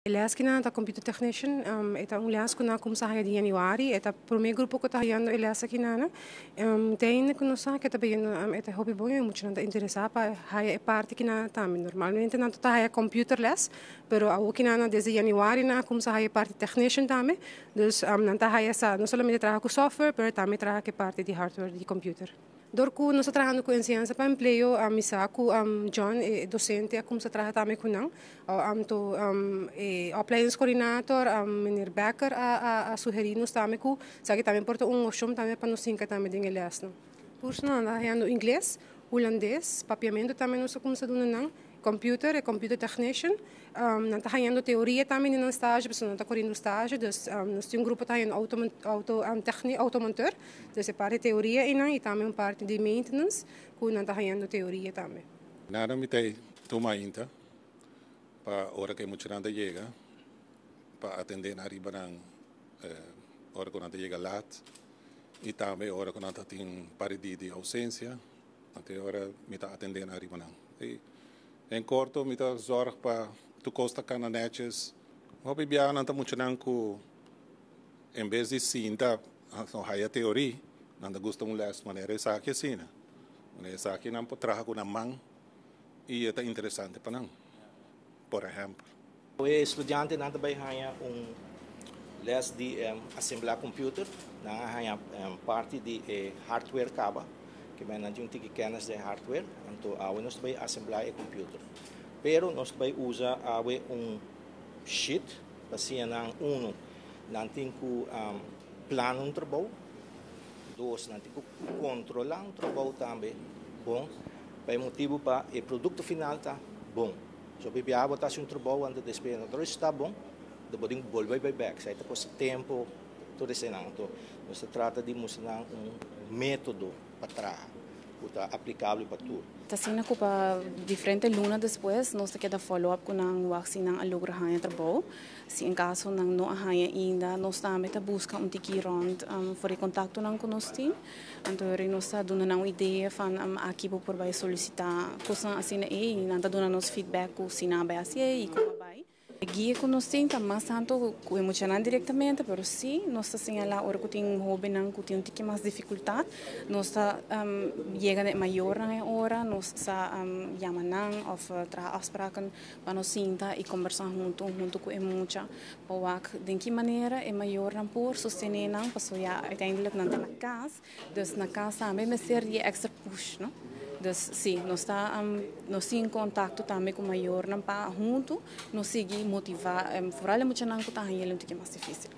E les cu nan ta computer technician, e ta un les cu nan a cuminsa haya di januari, e ta prome grupo cu ta hayando e les aki nan. Te ainda cu nos sa cu e ta bayendo, e ta hopi bon y muchanan ta interesa pa haya e parti ki nan tambe. Normalmente nan ta haya computer les, pero awo ki nan desde januari nan a cuminsa haya e parti technician tambe, dus nan ta haya sa no solamente traha cu software, pero tambe traha cu e parti di hardware di computer. Dor ku nos ta trahando ku Enseñansa pa Empleo, mi sa ku John, e dosente, a kumsa traha tambe ku nan. Anto e opleidingskoordinator, meneer Becker, a sugerí nos tambe ku esaki tambe por ta un opshon tambe pa nos hinka tambe den e lèsnan. Kursonan ta hañando ingles, hulandes, papiamentu tambe nos a kumsa duna nan. Computer, e computer technician. Nan ta hañando teoria tambe den nan stage, pasobra nan ta coriendo stage. Dus nos tin un grupo ta hañando auto, auto, automonteur. Dus e parti teoria einan y tambe un parti di maintenance cu nan ta hañando teoria tambe. Nada mi ta tuma ainda pa ora cu e muchanan ta yega pa atende nan riba nan ora cu nan ta yega laat y tambe ora cu nan ta tin par di dia di ausencia. Anto e ora mi ta atendé nan riba nan. I en korto mi ta zòrg pa tur kos ta kana nètjes. Hopi biaha nan ta muchanan ku en bes di sinta o haya teorí, nan ta gusta un lès manera esaki asina. Manera esaki nan por traha ku nan man i e ta interesante pa nan, por ehèmpel. E studiantenan ta bai haña un les di asemblá computer. Nan a haña parti di e hardware kaba, ke men nan tin un tiki kennis den hardware. Anto awe nos ta bai asemblá e computer. Pero nos ta bai usa awe un sheet pa siña nan, uno, nan tin ku plana un trabou, dos, nan tin ku kontrolá un trabou tambe bon, pa e motibu pa e produkto final ta bon. So bibia bo ta haci un trabou anto despues no ta resulta bon, anto bo tin cu bolbe bay bek. Esai ta costa tempo, tur eseinan. Anto nos ta trata di mustra nan un metodo pa traha cu ta aplicable pa tur. Ta asina cu pa diferente luna despues nos ta keda follow up cu nan wak si nan a logra haña trabou. Si en caso nan no a haña ainda nos tambe ta busca un tiki rond for e contactonan cu nos tin. Anto ora nos ta duna nan un idea van aki bo por bai solicita cosnan asina ei y nan ta duna nos feedback cu si nan a bai haci ei y como a bai. E guia cu nos tin ta mas tanto cu e muchanan directamente, pero si nos ta señala ora cu tin hobennan cu tin un tiki mas dificultad, nos ta yega na e mayornan e ora, nos sa yama nan of traha afspraken pa nos sinta y combersa hunto, hunto cu e mucha pa wak den ki manera e mayornan por sostene nan, pasobra ya uiteindelijk nan ta na cas, dus na cas tambe mester di e extra push, no. Dus si, nos ta nos tin contacto tambe cu mayornan pa hunto nos sigui motiva, vooral e muchanan cu ta haña el un tiki mas dificil.